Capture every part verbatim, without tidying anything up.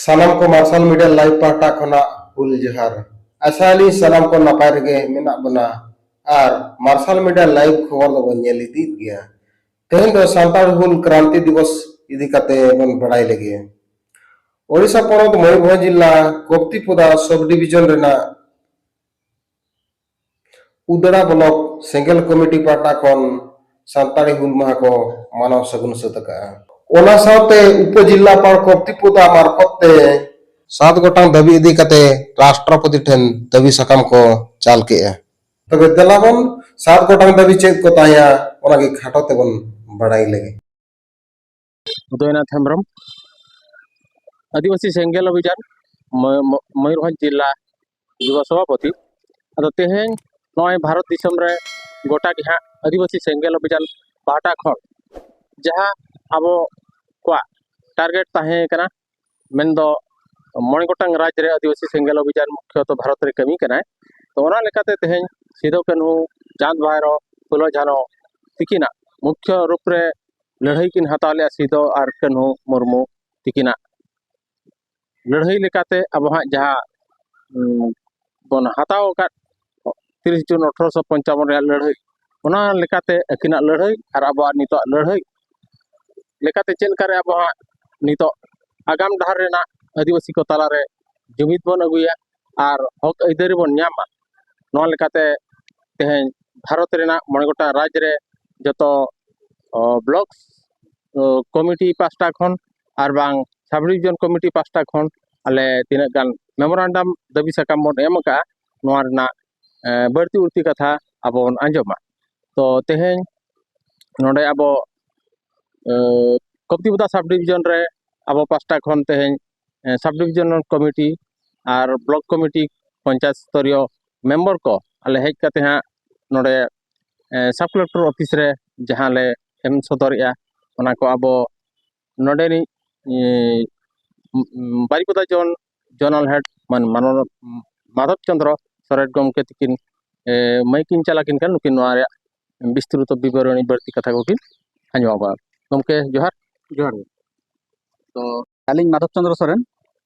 ᱥᱟᱱᱟᱢ ᱠᱚ ᱢᱟᱨᱥᱟᱞ ᱢᱤᱰᱤᱭᱟ ᱞᱟᱭᱤᱵᱷ ᱯᱟᱦᱴᱟ ᱠᱷᱚᱱᱟᱜ ᱦᱩᱞ ᱡᱚᱦᱟᱨ᱾ ᱟᱥᱟᱭᱟᱞᱤᱧ ᱥᱟᱱᱟᱢ ᱠᱚ ᱱᱟᱯᱟᱭ ᱨᱮᱜᱮ ᱢᱮᱱᱟᱜ ᱵᱚᱱᱟ ᱟᱨ ᱢᱟᱨᱥᱟᱞ ᱢᱤᱰᱤᱭᱟ ᱞᱟᱭᱤᱵᱷ ᱠᱷᱚᱵᱚᱨ ᱫᱚᱵᱚᱱ ᱧᱮᱞ ᱤᱫᱤᱭᱮᱫ ᱜᱮᱭᱟ᱾ ᱛᱮᱦᱮᱧ ᱫᱚ ᱥᱟᱱᱛᱟᱲ ᱦᱩᱞ ᱠᱨᱟᱱᱛᱤ ᱫᱤᱵᱚᱥ ᱤᱫᱤ ᱠᱟᱛᱮ ᱵᱚᱱ ᱵᱟᱲᱟᱭ ᱞᱮᱜᱮ᱾ ᱳᱰᱤᱥᱟ ᱯᱚᱱᱚᱛ ᱢᱚᱭᱩᱨᱵᱷᱚᱸᱡᱽ ᱡᱤᱞᱟ ᱠᱚᱯᱛᱤᱯᱚᱫᱟ ᱥᱚᱵ ᱰᱤᱵᱤᱡᱚᱱ ᱨᱮᱱᱟᱜ ᱩᱫᱽᱲᱟ ᱵᱞᱚᱠ ᱥᱮᱸᱜᱮᱞ ᱠᱚᱢᱤᱴᱤ ᱯᱟᱦᱴᱟ ᱠᱷᱚᱱ ᱥᱟᱱᱛᱟᱲᱤ ᱦᱩᱞ ᱢᱟᱦᱟ ᱠᱚ ᱢᱟᱱᱟᱣ ᱥᱟᱹᱜᱩᱱ ᱥᱟᱹᱛ ᱟᱠᱟᱫᱼᱟ᱾ ᱚᱱᱟ ᱥᱟᱶᱛᱮ ᱩᱯᱚᱡᱤᱞᱟᱯᱟᱞ ᱠᱚᱯᱛᱤᱯᱚᱫᱟ ᱢᱟᱨᱯᱷᱚᱛ ᱛᱮ ᱥᱟᱛ ᱜᱚᱴᱟᱝ ᱫᱟᱹᱵᱤ ᱤᱫᱤ ᱠᱟᱛᱮ ᱨᱟᱥᱴᱨᱚᱯᱚᱛᱤ ᱴᱷᱮᱱ ᱫᱟᱹᱵᱤ ᱥᱟᱠᱟᱢ ᱠᱚ ᱪᱟᱞ ᱠᱮᱫᱼᱟ᱾ ᱛᱚᱵᱮ ᱫᱮᱞᱟ ᱵᱚᱱ ᱥᱟᱛ ᱜᱚᱴᱟᱝ ᱫᱟᱹᱵᱤ ᱪᱮᱫ ᱠᱚ ᱛᱟᱦᱮᱸᱭᱟ, ᱚᱱᱟᱜᱮ ᱠᱷᱟᱴᱚ ᱛᱮᱵᱚᱱ ᱵᱟᱲᱟᱭ ᱞᱮᱜᱮ᱾ ᱩᱫᱚᱭᱱᱟᱛᱷ ᱦᱮᱢᱵᱨᱚᱢ, ᱟᱹᱫᱤᱵᱟᱹᱥᱤ ᱥᱮᱸᱜᱮᱞ ᱚᱵᱷᱤᱡᱟᱱ, ᱢᱚ-, ᱢᱚ-, ᱢᱚᱭᱩᱨᱵᱷᱚᱸᱡᱽ ᱡᱤᱞᱟ ᱡᱩᱵᱟ ᱥᱚᱵᱷᱟᱯᱚᱛᱤ᱾ ᱟᱫᱚ ᱛᱮᱦᱮᱧ ᱱᱚᱜᱼᱚᱭ ᱵᱷᱟᱨᱚᱛ ᱫᱤᱥᱚᱢ ᱨᱮ ᱜᱚᱴᱟ ᱜᱮ ᱦᱟᱸᱜ ᱟᱹᱫᱤᱵᱟᱹᱥᱤ ᱥᱮᱸᱜᱮᱞ ᱚᱵᱷᱤᱡᱟᱱ ᱯᱟᱦᱴᱟ ᱠᱷᱚᱱ ᱡᱟᱦᱟᱸ ᱟᱵᱚ ᱠᱚᱣᱟᱜ ᱴᱟᱨᱜᱮᱴ ᱛᱟᱦᱮᱸ ᱠᱟᱱᱟ, ᱢᱮᱱᱫᱚ ᱢᱚᱬᱮ ᱜᱚᱴᱟᱝ ᱨᱟᱡᱽ ᱨᱮ ᱟᱹᱫᱤᱵᱟᱹᱥᱤ ᱥᱮᱸᱜᱮᱞ ᱚᱵᱷᱤᱡᱟᱱ ᱢᱩᱠᱷᱭᱚᱛᱚ ᱵᱷᱟᱨᱚᱛ ᱨᱮ ᱠᱟᱹᱢᱤ ᱠᱟᱱᱟᱭ᱾ ᱛᱚ ᱚᱱᱟ ᱞᱮᱠᱟᱛᱮ ᱛᱮᱦᱮᱧ ᱥᱤᱫᱩ ᱠᱟᱹᱱᱦᱩ, ᱪᱟᱸᱫᱽ ᱵᱷᱟᱭᱨᱚ, ᱯᱷᱩᱞᱳ ᱡᱷᱟᱱᱚ ᱛᱤᱠᱤᱱᱟᱜ ᱢᱩᱠᱷᱭᱚ ᱨᱩᱯ ᱨᱮ ᱞᱟᱹᱲᱦᱟᱹᱭ ᱠᱤᱱ ᱦᱟᱛᱟᱣ ᱞᱮᱫᱼᱟ, ᱥᱤᱫᱩ ᱟᱨ ᱠᱟᱹᱱᱦᱩ ᱢᱩᱨᱢᱩ ᱛᱤᱠᱤᱱᱟᱜ ᱞᱟᱹᱲᱦᱟᱹᱭ ᱞᱮᱠᱟᱛᱮ ᱟᱵᱚ ᱦᱟᱸᱜ ᱡᱟᱦᱟᱸ, ᱩᱸ, ᱵᱚᱱ ᱦᱟᱛᱟᱣ ᱟᱠᱟᱫ ᱛᱤᱨᱤᱥ ᱡᱩᱱ ᱟᱴᱷᱨᱚᱥᱚ ᱯᱚᱧᱪᱟᱵᱚᱱ ᱨᱮᱭᱟᱜ ᱞᱟᱹᱲᱦᱟᱹᱭ, ᱚᱱᱟ ᱞᱮᱠᱟᱛᱮ ᱟᱹᱠᱤᱱᱟᱜ ᱞᱟᱹᱲᱦᱟᱹᱭ ᱟᱨ ᱟᱵᱚᱣᱟᱜ ᱱᱤᱛᱚᱜ ᱞᱟᱹᱲᱦᱟᱹᱭ ᱞᱮᱠᱟᱛᱮ ᱪᱮᱫ ᱞᱮᱠᱟᱨᱮ ᱟᱵᱚ ᱦᱟᱸᱜ ᱱᱤᱛᱚᱜ ᱟᱜᱟᱢ ᱰᱟᱦᱟᱨ ᱨᱮᱱᱟᱜ ᱟᱹᱫᱤᱵᱟᱹᱥᱤ ᱠᱚ ᱛᱟᱞᱟᱨᱮ ᱡᱩᱢᱤᱫ ᱵᱚᱱ ᱟᱹᱜᱩᱭᱟ ᱟᱨ ᱦᱚᱠ ᱟᱹᱭᱫᱟᱹᱨᱤ ᱵᱚᱱ ᱧᱟᱢᱟ, ᱱᱚᱣᱟ ᱞᱮᱠᱟᱛᱮ ᱛᱮᱦᱮᱧ ᱵᱷᱟᱨᱚᱛ ᱨᱮᱱᱟᱜ ᱢᱚᱬᱮ ᱜᱚᱴᱟᱝ ᱨᱟᱡᱽ ᱨᱮ ᱡᱚᱛᱚ, ᱚ, ᱵᱞᱚᱠ, ᱚ, ᱠᱚᱢᱤᱴᱤ ᱯᱟᱥᱴᱟ ᱠᱷᱚᱱ ᱟᱨ ᱵᱟᱝ ᱥᱟᱵ ᱰᱤᱵᱷᱤᱡᱚᱱ ᱠᱚᱢᱤᱴᱤ ᱯᱟᱥᱴᱟ ᱠᱷᱚᱱ ᱟᱞᱮ ᱛᱤᱱᱟᱹᱜ ᱜᱟᱱ ᱢᱮᱢᱳᱨᱟᱱᱰᱟᱢ ᱫᱟᱹᱵᱤ ᱥᱟᱠᱟᱢ ᱵᱚᱱ ᱮᱢ ᱟᱠᱟᱫᱼᱟ, ᱱᱚᱣᱟ ᱨᱮᱱᱟᱜ, ᱮ, ᱵᱟᱹᱲᱛᱤ ᱩᱲᱛᱤ ᱠᱟᱛᱷᱟ ᱟᱵᱚ ᱵᱚᱱ ᱟᱸᱡᱚᱢᱟ᱾ ᱛᱚ ᱛᱮᱦᱮᱧ ᱱᱚᱰᱮ ᱟᱵᱚ, ᱮ, ᱠᱚᱯᱛᱤᱯᱚᱫᱟ ᱥᱟᱵ ᱰᱤᱵᱷᱤᱡᱚᱱ ᱨᱮ ᱟᱵᱚ ᱯᱟᱥᱴᱟ ᱠᱷᱚᱱ ᱛᱮᱦᱮᱧ, ᱮ, ᱥᱟᱵ ᱰᱤᱵᱷᱤᱡᱚᱱᱟᱞ ᱠᱚᱢᱤᱴᱤ ᱟᱨ ᱵᱞᱚᱠ ᱠᱚᱢᱤᱴᱤ ᱯᱚᱧᱪᱟᱭᱮᱛ ᱥᱛᱚᱨᱤᱭᱚ ᱢᱮᱢᱵᱚᱨ ᱠᱚ ᱟᱞᱮ ᱦᱮᱡ ᱠᱟᱛᱮ ᱦᱟᱸᱜ ᱱᱚᱰᱮ, ᱮ, ᱥᱟᱵ ᱠᱟᱞᱮᱠᱴᱚᱨ ᱚᱯᱷᱤᱥ ᱨᱮ ᱡᱟᱦᱟᱸ ᱞᱮ ᱮᱢ ᱥᱚᱫᱚᱨᱮᱜᱼᱟ, ᱚᱱᱟ ᱠᱚ ᱟᱵᱚ ᱱᱚᱰᱮᱱᱤᱡ, ᱮ, ᱩᱸ, ᱩᱸ, ᱵᱟᱨᱤᱯᱟᱫᱟ ᱡᱳᱱ ᱡᱳᱱᱟᱞ ᱦᱮᱰ ᱢᱟᱱ ᱢᱟᱱᱚ-, ᱢᱟᱫᱷᱚᱵ ᱪᱚᱸᱫᱽᱨᱚ ᱥᱚᱨᱮᱱ ᱜᱚᱢᱠᱮ ᱛᱤᱠᱤᱱ, ᱮ, ᱢᱟᱹᱭᱤᱠ ᱤᱧ ᱪᱟᱞ ᱟᱹᱠᱤᱱ ᱠᱷᱟᱱ ᱱᱩᱠᱤᱱ ᱱᱚᱣᱟ ᱨᱮᱭᱟᱜ ᱵᱤᱥᱛᱨᱩᱛᱚ ᱵᱤᱵᱚᱨᱚᱱᱤ ᱵᱟᱹᱲᱛᱤ ᱠᱟᱛᱷᱟ ᱠᱚᱠᱤᱱ ᱟᱸᱡᱚᱢ ᱟᱵᱚᱱᱟ᱾ ᱜᱚᱢᱠᱮ ᱡᱚᱦᱟᱨ᱾ ᱡᱚᱦᱟᱨ ᱜᱮ᱾ ᱛᱚ ᱟᱹᱞᱤᱧ ᱢᱟᱫᱷᱚᱵ ᱪᱚᱸᱫᱽᱨᱚ ᱥᱚᱨᱮᱱ,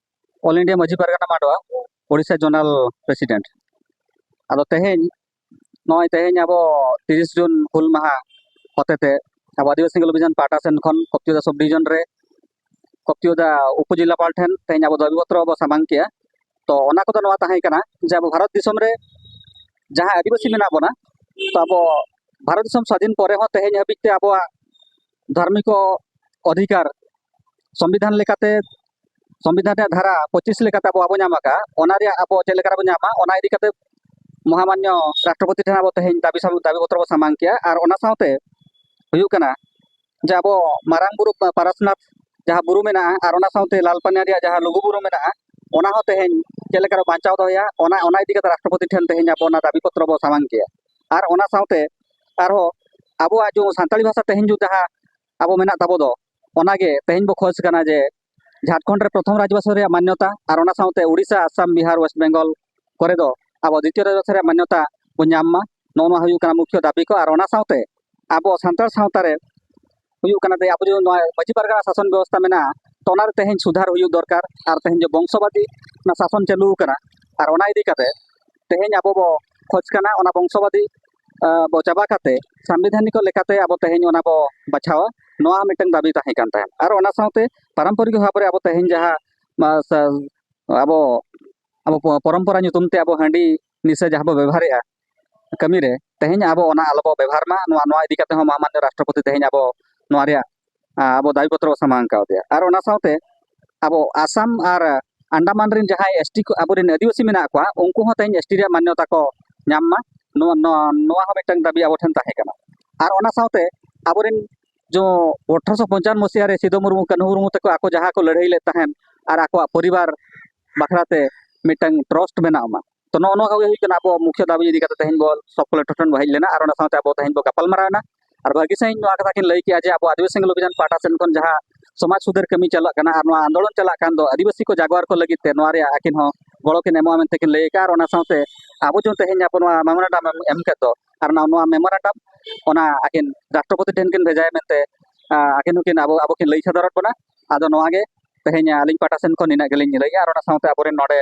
ᱚᱞ ᱤᱱᱰᱤᱭᱟ ᱢᱟᱹᱡᱷᱤ ᱯᱟᱨᱜᱟᱱᱟ ᱢᱟᱰᱣᱟ, ᱳᱰᱤᱥᱟ ᱡᱳᱱᱟᱞ ᱯᱨᱮᱥᱤᱰᱮᱱᱴ᱾ ᱟᱫᱚ ᱛᱮᱦᱮᱧ, ᱱᱚᱜᱼᱚᱭ ᱛᱮᱦᱮᱧ ᱟᱵᱚ ᱛᱤᱨᱤᱥ ᱡᱩᱱ ᱦᱩᱞ ᱢᱟᱦᱟ ᱦᱚᱛᱮᱛᱮ ᱟᱵᱚ ᱟᱹᱫᱤᱵᱟᱹᱥᱤ ᱟᱹᱝᱜᱞᱩ ᱚᱵᱷᱤᱡᱟᱱ ᱯᱟᱦᱴᱟ ᱥᱮᱱ ᱠᱷᱚᱱ ᱠᱚᱯᱛᱤᱭᱚᱫᱟ ᱥᱚᱵ ᱰᱤᱵᱷᱤᱡᱚᱱ ᱨᱮ, ᱠᱚᱯᱛᱤᱭᱚᱫᱟ ᱩᱯᱚᱡᱮᱞᱟᱯᱟᱞ ᱴᱷᱮᱱ ᱛᱮᱦᱮᱧ ᱟᱵᱚ ᱫᱟᱹᱵᱤ ᱯᱚᱛᱨᱚ ᱵᱚ ᱥᱟᱢᱟᱝ ᱠᱮᱜᱼᱟ᱾ ᱛᱚ ᱚᱱᱟ ᱠᱚᱫᱚ ᱱᱚᱣᱟ ᱛᱟᱦᱮᱸ ᱠᱟᱱᱟ ᱡᱮ ᱟᱵᱚ ᱵᱷᱟᱨᱚᱛ ᱫᱤᱥᱚᱢ ᱨᱮ ᱡᱟᱦᱟᱸ ᱟᱹᱫᱤᱵᱟᱹᱥᱤ ᱢᱮᱱᱟᱜ ᱵᱚᱱᱟ, ᱛᱚ ᱟᱵᱚ ᱵᱷᱟᱨᱚᱛ ᱫᱤᱥᱚᱢ ᱥᱟᱹᱫᱷᱤᱱ ᱯᱚᱨᱮ ᱦᱚᱸ ᱛᱮᱦᱮᱧ ᱦᱟᱹᱵᱤᱡ ᱛᱮ ᱟᱵᱚᱣᱟᱜ ᱫᱷᱟᱨᱢᱤᱠ ᱚᱫᱷᱤᱠᱟᱨ ᱥᱚᱝᱵᱤᱫᱷᱟᱱ ᱞᱮᱠᱟᱛᱮ, ᱥᱚᱝᱵᱤᱫᱷᱟᱱ ᱨᱮᱭᱟᱜ ᱫᱷᱟᱨᱟ ᱯᱚᱸᱪᱤᱥ ᱞᱮᱠᱟᱛᱮ ᱟᱵᱚ ᱵᱟᱵᱚ ᱧᱟᱢ ᱟᱠᱟᱫᱼᱟ, ᱚᱱᱟ ᱨᱮᱭᱟᱜ ᱟᱵᱚ ᱪᱮᱫ ᱞᱮᱠᱟ ᱨᱮᱵᱚ ᱧᱟᱢᱟ, ᱚᱱᱟ ᱤᱫᱤ ᱠᱟᱛᱮ ᱢᱚᱦᱟᱢᱟᱱᱭᱚ ᱨᱟᱥᱴᱨᱚᱯᱚᱛᱤ ᱴᱷᱮᱱ ᱟᱵᱚ ᱛᱮᱦᱮᱧ ᱫᱟᱹᱵᱤ ᱥᱟᱢ-, ᱫᱟᱹᱵᱤ ᱯᱚᱛᱨᱚ ᱵᱚ ᱥᱟᱢᱟᱝ ᱠᱮᱜᱼᱟ᱾ ᱟᱨ ᱚᱱᱟ ᱥᱟᱶᱛᱮ ᱦᱩᱭᱩᱜ ᱠᱟᱱᱟ ᱡᱮ ᱟᱵᱚ ᱢᱟᱨᱟᱝ ᱵᱩᱨᱩ ᱯᱟ-, ᱯᱟᱨᱟᱥᱱᱟᱛᱷ ᱡᱟᱦᱟᱸ ᱵᱩᱨᱩ ᱢᱮᱱᱟᱜᱼᱟ, ᱟᱨ ᱚᱱᱟ ᱥᱟᱶᱛᱮ ᱞᱟᱞᱯᱟᱱᱤᱭᱟ ᱨᱮᱭᱟᱜ ᱡᱟᱦᱟᱸ ᱞᱩᱜᱩ ᱵᱩᱨᱩ ᱢᱮᱱᱟᱜᱼᱟ, ᱚᱱᱟ ᱦᱚᱸ ᱛᱮᱦᱮᱧ ᱪᱮᱫ ᱞᱮᱠᱟ ᱨᱮ ᱵᱟᱧᱪᱟᱣ ᱫᱚᱦᱚᱭᱟ, ᱚᱱᱟ, ᱚᱱᱟ ᱤᱫᱤ ᱠᱟᱛᱮ ᱨᱟᱥᱴᱨᱚᱯᱚᱛᱤ ᱴᱷᱮᱱ ᱛᱮᱦᱮᱧ ᱟᱵᱚ ᱚᱱᱟ ᱫᱟᱹᱵᱤ ᱯᱚᱛᱨᱚ ᱵᱚ ᱥᱟᱢᱟᱝ ᱠᱮᱜᱼᱟ᱾ ᱟᱨ ᱚᱱᱟ ᱥᱟᱶᱛᱮ ᱟᱨᱦᱚᱸ ᱟᱵᱚᱣᱟᱜ ᱡᱚ ᱥᱟᱱᱛᱟᱲᱤ ᱵᱷᱟᱥᱟ ᱛᱮᱦᱮᱧ ᱡᱚ ᱡᱟᱦᱟᱸ ᱟᱵᱚ ᱢᱮᱱᱟᱜ ᱛᱟᱵᱚ ᱫᱚ, ᱚᱱᱟᱜᱮ ᱛᱮᱦᱮᱧ ᱵᱚ ᱠᱷᱚᱡᱽ ᱠᱟᱱᱟ ᱡᱮ ᱡᱷᱟᱲᱠᱷᱚᱸᱰ ᱨᱮ ᱯᱨᱚᱛᱷᱚᱢ ᱨᱟᱡᱽᱵᱷᱟᱥᱟ ᱨᱮᱭᱟᱜ ᱢᱟᱱᱭᱚᱛᱟ, ᱟᱨ ᱚᱱᱟ ᱥᱟᱶᱛᱮ ᱳᱰᱤᱥᱟ, ᱟᱥᱟᱢ, ᱵᱤᱦᱟᱨ, ᱳᱭᱮᱥᱴ ᱵᱮᱝᱜᱚᱞ ᱠᱚᱨᱮ ᱫᱚ ᱟᱵᱚ ᱫᱤᱛᱤᱭᱚ ᱨᱟᱡᱽᱵᱷᱟᱥᱟ ᱨᱮᱭᱟᱜ ᱢᱟᱱᱭᱚᱛᱟ ᱵᱚ ᱧᱟᱢ ᱢᱟ᱾ ᱱᱚᱜᱼᱚ ᱱᱚᱣᱟ ᱦᱩᱭᱩᱜ ᱠᱟᱱᱟ ᱢᱩᱠᱷᱭᱚ ᱫᱟᱹᱵᱤ ᱠᱚ᱾ ᱟᱨ ᱚᱱᱟ ᱥᱟᱶᱛᱮ ᱟᱵᱚ ᱥᱟᱱᱛᱟᱲ ᱥᱟᱶᱛᱟ ᱨᱮ ᱦᱩᱭᱩᱜ ᱠᱟᱱᱟ ᱡᱮ ᱟᱵᱚ ᱡᱩᱫᱤ ᱱᱚᱣᱟ ᱢᱟᱹᱡᱷᱤ ᱯᱟᱨᱜᱟᱱᱟ ᱥᱟᱥᱚᱱ ᱵᱮᱵᱚᱥᱛᱷᱟ ᱢᱮᱱᱟᱜᱼᱟ, ᱛᱚ ᱚᱱᱟᱨᱮ ᱛᱮᱦᱮᱧ ᱥᱩᱫᱷᱟᱨ ᱦᱩᱭᱩᱜ ᱫᱚᱨᱠᱟᱨ᱾ ᱟᱨ ᱛᱮᱦᱮᱧ ᱡᱮ ᱵᱚᱝᱥᱚᱵᱟᱫᱤ ᱚᱱᱟ ᱥᱟᱥᱚᱱ ᱪᱟᱹᱞᱩ ᱟᱠᱟᱱᱟ, ᱟᱨ ᱚᱱᱟ ᱤᱫᱤ ᱠᱟᱛᱮ ᱛᱮᱦᱮᱧ ᱟᱵᱚ ᱵᱚ ᱠᱷᱚᱡᱽ ᱠᱟᱱᱟ ᱚᱱᱟ ᱵᱚᱝᱥᱚᱵᱟᱫᱤ, ᱟ, ᱵᱚ ᱪᱟᱵᱟ ᱠᱟᱛᱮ ᱥᱟᱢᱵᱤᱫᱷᱟᱱᱤᱠ ᱞᱮᱠᱟᱛᱮ ᱟᱵᱚ ᱛᱮᱦᱮᱧ ᱚᱱᱟ ᱵᱚ ᱵᱟᱪᱷᱟᱣᱟ, ᱱᱚᱣᱟ ᱢᱤᱫᱴᱟᱝ ᱫᱟᱹᱵᱤ ᱛᱟᱦᱮᱸ ᱠᱟᱱ ᱛᱟᱦᱮᱸᱫ᱾ ᱟᱨ ᱚᱱᱟ ᱥᱟᱶᱛᱮ ᱯᱟᱨᱚᱢᱯᱚᱨᱤᱠ ᱵᱷᱟᱵᱽ ᱨᱮ ᱟᱵᱚ ᱛᱮᱦᱮᱧ ᱡᱟᱦᱟᱸ, ᱢᱟ, ᱥᱟ-, ᱟᱵᱚ, ᱟᱵᱚ ᱯᱚ-, ᱯᱚᱨᱚᱢᱯᱚᱨᱟ ᱧᱩᱛᱩᱢ ᱛᱮ ᱟᱵᱚ ᱦᱟᱺᱰᱤ ᱱᱤᱥᱟᱹ ᱡᱟᱦᱟᱸ ᱵᱚ ᱵᱮᱵᱚᱦᱟᱨᱮᱜᱼᱟ ᱠᱟᱹᱢᱤ ᱨᱮ, ᱛᱮᱦᱮᱧ ᱟᱵᱚ ᱚᱱᱟ ᱟᱞᱚ ᱵᱚ ᱵᱮᱵᱚᱦᱟᱨ ᱢᱟ, ᱱᱚᱣᱟ, ᱱᱚᱣᱟ ᱤᱫᱤ ᱠᱟᱛᱮ ᱦᱚᱸ ᱢᱚᱦᱟᱢᱟᱱᱭᱚ ᱨᱟᱥᱴᱨᱚᱯᱚᱛᱤ ᱛᱮᱦᱮᱧ ᱟᱵᱚ ᱱᱚᱣᱟ ᱨᱮᱭᱟᱜ, ᱟ, ᱟᱵᱚ ᱫᱟᱹᱵᱤ ᱯᱚᱛᱨᱚ ᱵᱚ ᱥᱟᱢᱟᱝ ᱠᱟᱣᱫᱮᱭᱟ᱾ ᱟᱨ ᱚᱱᱟ ᱥᱟᱶᱛᱮ ᱟᱵᱚ ᱟᱥᱟᱢ ᱟᱨ ᱟᱱᱰᱟᱢᱟᱱ ᱨᱮᱱ ᱡᱟᱦᱟᱸᱭ ᱮᱥ ᱴᱤ ᱠᱚ, ᱟᱵᱚᱨᱮᱱ ᱟᱹᱫᱤᱵᱟᱹᱥᱤ ᱢᱮᱱᱟᱜ ᱠᱚᱣᱟ, ᱩᱱᱠᱩ ᱦᱚᱸ ᱛᱮᱦᱮᱧ ᱮᱥ ᱴᱤ ᱨᱮᱭᱟᱜ ᱢᱟᱱᱭᱚᱛᱟ ᱠᱚ ᱧᱟᱢ ᱢᱟ, ᱱᱚᱣᱟ, ᱱᱚᱣᱟ, ᱱᱚᱣᱟ ᱦᱚᱸ ᱢᱤᱫᱴᱟᱝ ᱫᱟᱹᱵᱤ ᱟᱵᱚ ᱴᱷᱮᱱ ᱛᱟᱦᱮᱸ ᱠᱟᱱᱟ᱾ ᱟᱨ ᱚᱱᱟ ᱥᱟᱶᱛᱮ ᱟᱵᱚᱨᱮᱱ ᱡᱚ ᱟᱴᱷᱨᱚᱥᱚ ᱯᱚᱧᱪᱟᱱᱱᱚ ᱢᱚᱥᱤᱦᱟ ᱨᱮ ᱥᱤᱫᱩ ᱢᱩᱨᱢᱩ, ᱠᱟᱹᱱᱦᱩ ᱢᱩᱨᱢᱩ ᱛᱟᱠᱚ ᱟᱠᱚ ᱡᱟᱦᱟᱸ ᱠᱚ ᱞᱟᱹᱲᱦᱟᱹᱭ ᱞᱮᱫ ᱛᱟᱦᱮᱸᱫ ᱟᱨ ᱟᱠᱚᱣᱟᱜ ᱯᱚᱨᱤᱵᱟᱨ ᱵᱟᱠᱷᱨᱟ ᱛᱮ ᱢᱤᱫᱴᱟᱝ ᱴᱨᱟᱥᱴ ᱵᱮᱱᱟᱜ ᱢᱟ᱾ ᱛᱚ ᱱᱚᱜᱼᱚ ᱱᱚᱣᱟ ᱠᱚᱜᱮ ᱦᱩᱭᱩᱜ ᱠᱟᱱᱟ ᱟᱵᱚ ᱢᱩᱠᱷᱭᱚ ᱫᱟᱹᱵᱤ ᱤᱫᱤ ᱠᱟᱛᱮ ᱛᱮᱦᱮᱧ ᱵᱚ ᱥᱚᱵ ᱠᱚᱞᱮᱠᱴᱚᱨ ᱴᱷᱮᱱ ᱵᱚ ᱦᱮᱡ ᱞᱮᱱᱟ ᱟᱨ ᱚᱱᱟ ᱥᱟᱶᱛᱮ ᱟᱵᱚ ᱛᱮᱦᱮᱧ ᱵᱚ ᱜᱟᱯᱟᱞ ᱢᱟᱨᱟᱣ ᱮᱱᱟ᱾ ᱟᱨ ᱵᱷᱟᱹᱜᱤ ᱥᱟᱺᱦᱤᱡ ᱱᱚᱣᱟ ᱠᱟᱛᱷᱟ ᱠᱤᱱ ᱞᱟᱹᱭ ᱠᱮᱜᱼᱟ ᱡᱮ ᱟᱵᱚ ᱟᱹᱫᱤᱵᱟᱹᱥᱤ ᱟᱹᱝᱜᱞᱩ ᱚᱵᱷᱤᱡᱟᱱ ᱯᱟᱦᱴᱟ ᱥᱮᱱ ᱠᱷᱚᱱ ᱡᱟᱦᱟᱸ ᱥᱚᱢᱟᱡᱽ ᱥᱩᱫᱷᱟᱹᱨ ᱠᱟᱹᱢᱤ ᱪᱟᱞᱟᱜ ᱠᱟᱱᱟ ᱟᱨ ᱱᱚᱣᱟ ᱟᱱᱫᱳᱞᱚᱱ ᱪᱟᱞᱟᱜ ᱠᱟᱱ ᱫᱚ ᱟᱹᱫᱤᱵᱟᱹᱥᱤ ᱠᱚ ᱡᱟᱜᱣᱟᱨ ᱠᱚ ᱞᱟᱹᱜᱤᱫ ᱛᱮ ᱱᱚᱣᱟ ᱨᱮᱭᱟᱜ ᱟᱹᱠᱤᱱ ᱦᱚᱸ ᱜᱚᱲᱚ ᱠᱤᱱ ᱮᱢᱚᱜᱼᱟ ᱢᱮᱱᱛᱮ ᱠᱤᱱ ᱞᱟᱹᱭ ᱟᱠᱟᱫᱼᱟ᱾ ᱟᱨ ᱚᱱᱟ ᱥᱟᱶᱛᱮ ᱟᱵᱚ ᱡᱮ ᱛᱮᱦᱮᱧ ᱟᱵᱚ ᱱᱚᱣᱟ ᱢᱮᱢᱳᱨᱮᱱᱰᱟᱢ ᱮᱢ, ᱮᱢ ᱠᱮᱫ ᱫᱚ, ᱟᱨ ᱱᱚᱣᱟ, ᱱᱚᱣᱟ ᱢᱮᱢᱳᱨᱮᱱᱰᱟᱢ ᱚᱱᱟ ᱟᱹᱠᱤᱱ ᱨᱟᱥᱴᱨᱚᱯᱚᱛᱤ ᱴᱷᱮᱱ ᱠᱤᱱ ᱵᱷᱮᱡᱟᱭᱟ ᱢᱮᱱᱛᱮ, ᱟ, ᱟᱹᱠᱤᱱ ᱦᱚᱸᱠᱤᱱ ᱟᱵᱚ, ᱟᱵᱚ ᱠᱤᱱ ᱞᱟᱹᱭ ᱥᱚᱫᱚᱨᱟᱫ ᱵᱚᱱᱟ᱾ ᱟᱫᱚ ᱱᱚᱣᱟ ᱜᱮ ᱛᱮᱦᱮᱧ ᱟᱹᱞᱤᱧ ᱯᱟᱦᱴᱟ ᱥᱮᱱ ᱠᱷᱚᱱ ᱱᱤᱱᱟᱹᱜ ᱜᱮᱞᱤᱧ ᱞᱟᱹᱭᱟ᱾ ᱟᱨ ᱚᱱᱟ ᱥᱟᱶᱛᱮ ᱟᱵᱚᱨᱮᱱ ᱱᱚᱰᱮ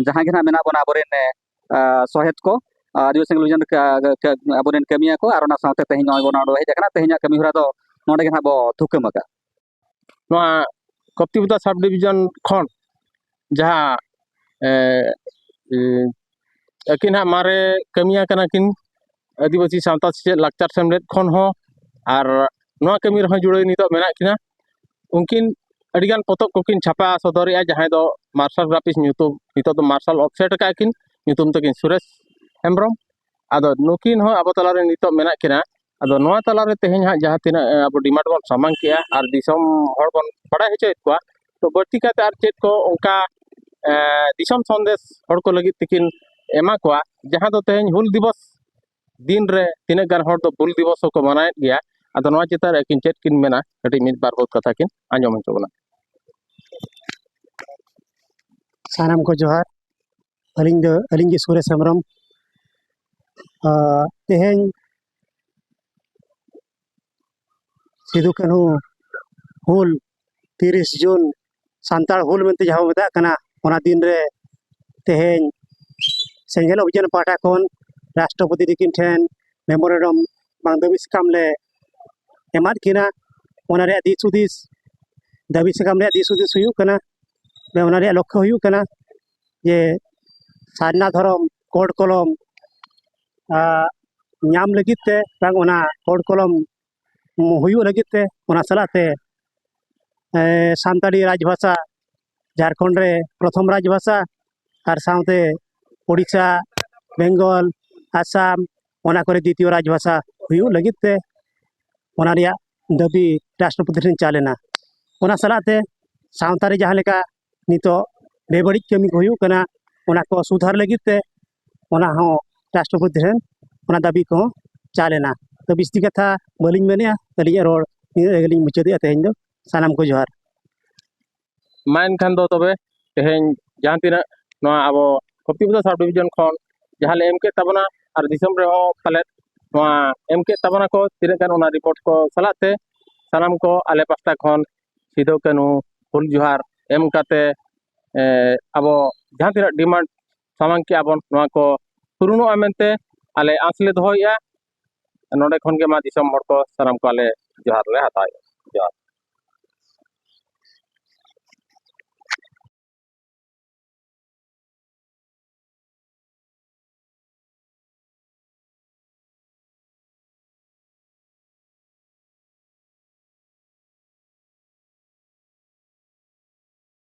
ᱡᱟᱦᱟᱸ ᱜᱮ ᱱᱟᱦᱟᱜ ᱢᱮᱱᱟᱜ ᱵᱚᱱᱟ, ᱟᱵᱚᱨᱮᱱ ᱮ, ᱟ, ᱥᱚᱦᱮᱫ ᱠᱚ, ᱟ, ᱟᱹᱫᱤᱵᱟᱹᱥᱤ ᱥᱮᱸᱜᱮᱞ ᱚᱵᱷᱤᱡᱟᱱ ᱠᱟ-, ᱠᱟ-, ᱟᱵᱚᱨᱮᱱ ᱠᱟᱹᱢᱤᱭᱟᱹ ᱠᱚ, ᱟᱨ ᱚᱱᱟ ᱥᱟᱶᱛᱮ ᱛᱮᱦᱮᱧ ᱱᱚᱜᱼᱚᱭ ᱵᱚᱱ ᱱᱚᱰᱮ ᱦᱮᱡ ᱟᱠᱟᱱᱟ, ᱛᱮᱦᱮᱧᱟᱜ ᱠᱟᱹᱢᱤ ᱦᱚᱨᱟ ᱫᱚ ᱱᱚᱰᱮ ᱜᱮ ᱱᱟᱦᱟᱜ ᱵᱚ ᱛᱷᱩᱠᱟᱹᱢ ᱟᱠᱟᱫᱼᱟ᱾ ᱱᱚᱣᱟ ᱠᱚᱯᱛᱤᱯᱚᱫᱟ ᱥᱟᱵ ᱰᱤᱵᱷᱤᱡᱚᱱ ᱠᱷᱚᱱ ᱡᱟᱦᱟᱸ, ᱮ, ᱮ, ᱟᱹᱠᱤᱱ ᱦᱟᱸᱜ ᱢᱟᱨᱮ ᱠᱟᱹᱢᱤᱭᱟᱹ ᱠᱟᱱᱟ ᱠᱤᱱ ᱟᱹᱫᱤᱵᱟᱹᱥᱤ ᱥᱟᱶᱛᱟ ᱥᱮᱪᱮᱫ ᱞᱟᱠᱪᱟᱨ ᱥᱮᱢᱞᱮᱫ ᱠᱷᱚᱱ ᱦᱚᱸ, ᱟᱨ ᱱᱚᱣᱟ ᱠᱟᱹᱢᱤ ᱨᱮᱦᱚᱸ ᱡᱩᱲᱟᱹᱣ ᱱᱤᱛᱚᱜ ᱢᱮᱱᱟᱜ ᱠᱤᱱᱟ᱾ ᱩᱱᱠᱤᱱ ᱟᱹᱰᱤᱜᱟᱱ ᱯᱚᱛᱚᱵ ᱠᱚᱠᱤᱱ ᱪᱷᱟᱯᱟ ᱥᱚᱫᱚᱨᱮᱜᱼᱟ, ᱡᱟᱦᱟᱸᱭ ᱫᱚ ᱢᱟᱨᱥᱟᱞ ᱜᱨᱟᱯᱷᱤᱥ ᱧᱩᱛᱩᱢ, ᱱᱤᱛᱚᱜ ᱫᱚ ᱢᱟᱨᱥᱟᱞ ᱚᱯᱷᱥᱮᱴ ᱟᱠᱟᱫ ᱠᱤᱱ, ᱧᱩᱛᱩᱢ ᱛᱟᱹᱠᱤᱱ ᱥᱩᱨᱮᱥ ᱦᱮᱢᱵᱨᱚᱢ᱾ ᱟᱫᱚ ᱱᱩᱠᱤᱱ ᱦᱚᱸ ᱟᱵᱚ ᱛᱟᱞᱟᱨᱮ ᱱᱤᱛᱚᱜ ᱢᱮᱱᱟᱜ ᱠᱤᱱᱟ᱾ ᱟᱫᱚ ᱱᱚᱣᱟ ᱛᱟᱞᱟᱨᱮ ᱛᱮᱦᱮᱧ ᱦᱟᱸᱜ ᱡᱟᱦᱟᱸ ᱛᱤᱱᱟᱹᱜ, ᱮ, ᱟᱵᱚ ᱰᱤᱢᱟᱱᱰ ᱵᱚᱱ ᱥᱟᱢᱟᱝ ᱠᱮᱜᱼᱟ ᱟᱨ ᱫᱤᱥᱚᱢ ᱦᱚᱲ ᱵᱚᱱ ᱵᱟᱲᱟᱭ ᱦᱚᱪᱚᱭᱮᱫ ᱠᱚᱣᱟ, ᱛᱚ ᱵᱟᱹᱲᱛᱤ ᱠᱟᱛᱮ ᱟᱨ ᱪᱮᱫ ᱠᱚ ᱚᱱᱠᱟ, ᱮ, ᱫᱤᱥᱚᱢ ᱥᱚᱱᱫᱮᱥ ᱦᱚᱲ ᱠᱚ ᱞᱟᱹᱜᱤᱫ ᱛᱮᱠᱤᱱ ᱮᱢᱟ ᱠᱚᱣᱟ, ᱡᱟᱦᱟᱸ ᱫᱚ ᱛᱮᱦᱮᱧ ᱦᱩᱞ ᱫᱤᱵᱚᱥ ᱫᱤᱱ ᱨᱮ ᱛᱤᱱᱟᱹᱜ ᱜᱟᱱ ᱦᱚᱲ ᱫᱚ ᱦᱩᱞ ᱫᱤᱵᱚᱥ ᱦᱚᱸᱠᱚ ᱢᱟᱱᱟᱣᱮᱫ ᱜᱮᱭᱟ᱾ ᱟᱫᱚ ᱱᱚᱣᱟ ᱪᱮᱛᱟᱱ ᱨᱮ ᱟᱹᱠᱤᱱ ᱪᱮᱫ ᱠᱤᱱ ᱢᱮᱱᱟ, ᱠᱟᱹᱴᱤᱡ ᱢᱤᱫ ᱵᱟᱨ ᱵᱚᱫ ᱠᱟᱛᱷᱟ ᱠᱤᱱ ᱟᱸᱡᱚᱢ ᱦᱚᱪᱚ ᱵᱚᱱᱟ᱾ ᱥᱟᱱᱟᱢ ᱠᱚ ᱡᱚᱦᱟᱨ᱾ ᱟᱹᱞᱤᱧ ᱫᱚ, ᱟᱹᱞᱤᱧ ᱜᱮ ᱥᱩᱨᱮᱥ ᱦᱮᱢᱵᱨᱚᱢ᱾ ᱟᱨ ᱛᱮᱦᱮᱧ ᱥᱤᱫᱩ ᱠᱟᱹᱱᱦᱩ ᱦᱩᱞ, ᱛᱤᱨᱤᱥ ᱡᱩᱱ ᱥᱟᱱᱛᱟᱲ ᱦᱩᱞ ᱢᱮᱱᱛᱮ ᱡᱟᱦᱟᱸ ᱵᱚ ᱢᱮᱛᱟᱜ ᱠᱟᱱᱟ, ᱚᱱᱟ ᱫᱤᱱ ᱨᱮ ᱛᱮᱦᱮᱧ ᱥᱮᱸᱜᱮᱞ ᱚᱵᱷᱤᱡᱟᱱ ᱯᱟᱦᱴᱟ ᱠᱷᱚᱱ ᱨᱟᱥᱴᱨᱚᱯᱚᱛᱤ ᱛᱤᱠᱤᱱ ᱴᱷᱮᱱ ᱢᱮᱢᱳᱨᱮᱱᱰᱟᱢ ᱵᱟᱝ ᱫᱟᱹᱵᱤ ᱥᱟᱠᱟᱢ ᱞᱮ ᱮᱢᱟᱫ ᱠᱤᱱᱟ᱾ ᱚᱱᱟ ᱨᱮᱭᱟᱜ ᱫᱤᱥ ᱦᱩᱫᱤᱥ, ᱫᱟᱹᱵᱤ ᱥᱟᱠᱟᱢ ᱨᱮᱭᱟᱜ ᱫᱤᱥ ᱦᱩᱫᱤᱥ ᱦᱩᱭᱩᱜ ᱠᱟᱱᱟ, ᱚᱱᱟ ᱨᱮᱭᱟᱜ ᱞᱚᱠᱠᱷᱚ ᱦᱩᱭᱩᱜ ᱠᱟᱱᱟ ᱡᱮ ᱥᱟᱨᱱᱟ ᱫᱷᱚᱨᱚᱢ ᱠᱳᱰ ᱠᱚᱞᱚᱢ, ᱟ, ᱧᱟᱢ ᱞᱟᱹᱜᱤᱫ ᱛᱮ ᱵᱟᱝ ᱚᱱᱟ ᱠᱳᱰ ᱠᱚᱞᱚᱢ ᱦᱩᱭᱩᱜ ᱞᱟᱹᱜᱤᱫ ᱛᱮ, ᱚᱱᱟ ᱥᱟᱞᱟᱜ ᱛᱮ, ᱮ, ᱥᱟᱱᱛᱟᱲᱤ ᱨᱟᱡᱽᱵᱷᱟᱥᱟ ᱡᱷᱟᱲᱠᱷᱚᱸᱰ ᱨᱮ ᱯᱨᱚᱛᱷᱚᱢ ᱨᱟᱡᱽᱵᱷᱟᱥᱟ, ᱟᱨ ᱥᱟᱶᱛᱮ ᱳᱰᱤᱥᱟ, ᱵᱮᱝᱜᱚᱞ, ᱟᱥᱟᱢ, ᱚᱱᱟ ᱠᱚᱨᱮ ᱫᱤᱛᱤᱭᱚ ᱨᱟᱡᱽᱵᱷᱟᱥᱟ ᱦᱩᱭᱩᱜ ᱞᱟᱹᱜᱤᱫ ᱛᱮ ᱚᱱᱟ ᱨᱮᱭᱟᱜ ᱫᱟᱹᱵᱤ ᱨᱟᱥᱴᱨᱚᱯᱚᱛᱤ ᱴᱷᱮᱱ ᱪᱟᱞ ᱮᱱᱟ᱾ ᱚᱱᱟ ᱥᱟᱞᱟᱜ ᱛᱮ ᱥᱟᱶᱛᱟ ᱨᱮ ᱡᱟᱦᱟᱸ ᱞᱮᱠᱟ ᱱᱤᱛᱚᱜ ᱵᱮᱵᱟᱹᱲᱤᱡ ᱠᱟᱹᱢᱤ ᱠᱚ ᱦᱩᱭᱩᱜ ᱠᱟᱱᱟ, ᱚᱱᱟ ᱠᱚ ᱥᱩᱫᱷᱟᱨ ᱞᱟᱹᱜᱤᱫ ᱛᱮ ᱚᱱᱟ ᱦᱚᱸ ᱨᱟᱥᱴᱨᱚᱯᱚᱛᱤ ᱴᱷᱮᱱ ᱚᱱᱟ ᱫᱟᱹᱵᱤ ᱠᱚᱦᱚᱸ ᱪᱟᱞ ᱮᱱᱟ᱾ ᱛᱚ ᱵᱤᱥᱛᱤ ᱠᱟᱛᱷᱟ ᱵᱟᱹᱞᱤᱧ ᱢᱮᱱᱮᱜᱼᱟ, ᱟᱹᱞᱤᱧᱟᱜ ᱨᱚᱲ ᱱᱤᱱᱟᱹᱜ ᱨᱮᱜᱮ ᱞᱤᱧ ᱢᱩᱪᱟᱹᱫᱮᱜᱼᱟ ᱛᱮᱦᱮᱧ ᱫᱚ᱾ ᱥᱟᱱᱟᱢ ᱠᱚ ᱡᱚᱦᱟᱨ᱾ ᱢᱟ ᱮᱱᱠᱷᱟᱱ ᱫᱚ ᱛᱚᱵᱮ ᱛᱮᱦᱮᱧ ᱡᱟᱦᱟᱸ ᱛᱤᱱᱟᱹᱜ ᱱᱚᱣᱟ ᱟᱵᱚ ᱠᱚᱯᱛᱤᱯᱚᱫᱟ ᱥᱟᱵ ᱰᱤᱵᱷᱤᱡᱚᱱ ᱠᱷᱚᱱ ᱡᱟᱦᱟᱸ ᱞᱮ ᱮᱢ ᱠᱮᱫ ᱛᱟᱵᱚᱱᱟ ᱟᱨ ᱫᱤᱥᱚᱢ ᱨᱮᱦᱚᱸ ᱯᱟᱞᱮᱫ ᱱᱚᱣᱟ ᱮᱢ ᱠᱮᱫ ᱛᱟᱵᱚᱱᱟ ᱠᱚ ᱛᱤᱱᱟᱹᱜ ᱜᱟᱱ, ᱚᱱᱟ ᱨᱤᱯᱳᱨᱴ ᱠᱚ ᱥᱟᱞᱟᱜ ᱛᱮ ᱥᱟᱱᱟᱢ ᱠᱚ ᱟᱞᱮ ᱯᱟᱥᱴᱟ ᱠᱷᱚᱱ ᱥᱤᱫᱩ ᱠᱟᱹᱱᱦᱩ ᱦᱩᱞ ᱡᱚᱦᱟᱨ ᱮᱢ ᱠᱟᱛᱮ, ᱮ, ᱟᱵᱚ ᱡᱟᱦᱟᱸ ᱛᱤᱱᱟᱹᱜ ᱰᱤᱢᱟᱱᱰ ᱥᱟᱢᱟᱝ ᱠᱮᱜᱼᱟ ᱵᱚᱱ, ᱱᱚᱣᱟ ᱠᱚ ᱯᱩᱨᱩᱱᱚᱜᱼᱟ ᱢᱮᱱᱛᱮ ᱟᱞᱮ ᱟᱸᱥ ᱞᱮ ᱫᱚᱦᱚᱭᱮᱫᱼᱟ᱾ ᱱᱚᱰᱮ ᱠᱷᱚᱱ ᱜᱮ ᱢᱟ ᱫᱤᱥᱚᱢ ᱦᱚᱲ ᱠᱚ ᱥᱟᱱᱟᱢ ᱠᱚ ᱟᱞᱮ ᱡᱚᱦᱟᱨ ᱞᱮ ᱦᱟᱛᱟᱣᱮᱫᱼᱟ᱾ ᱡᱚᱦᱟᱨ᱾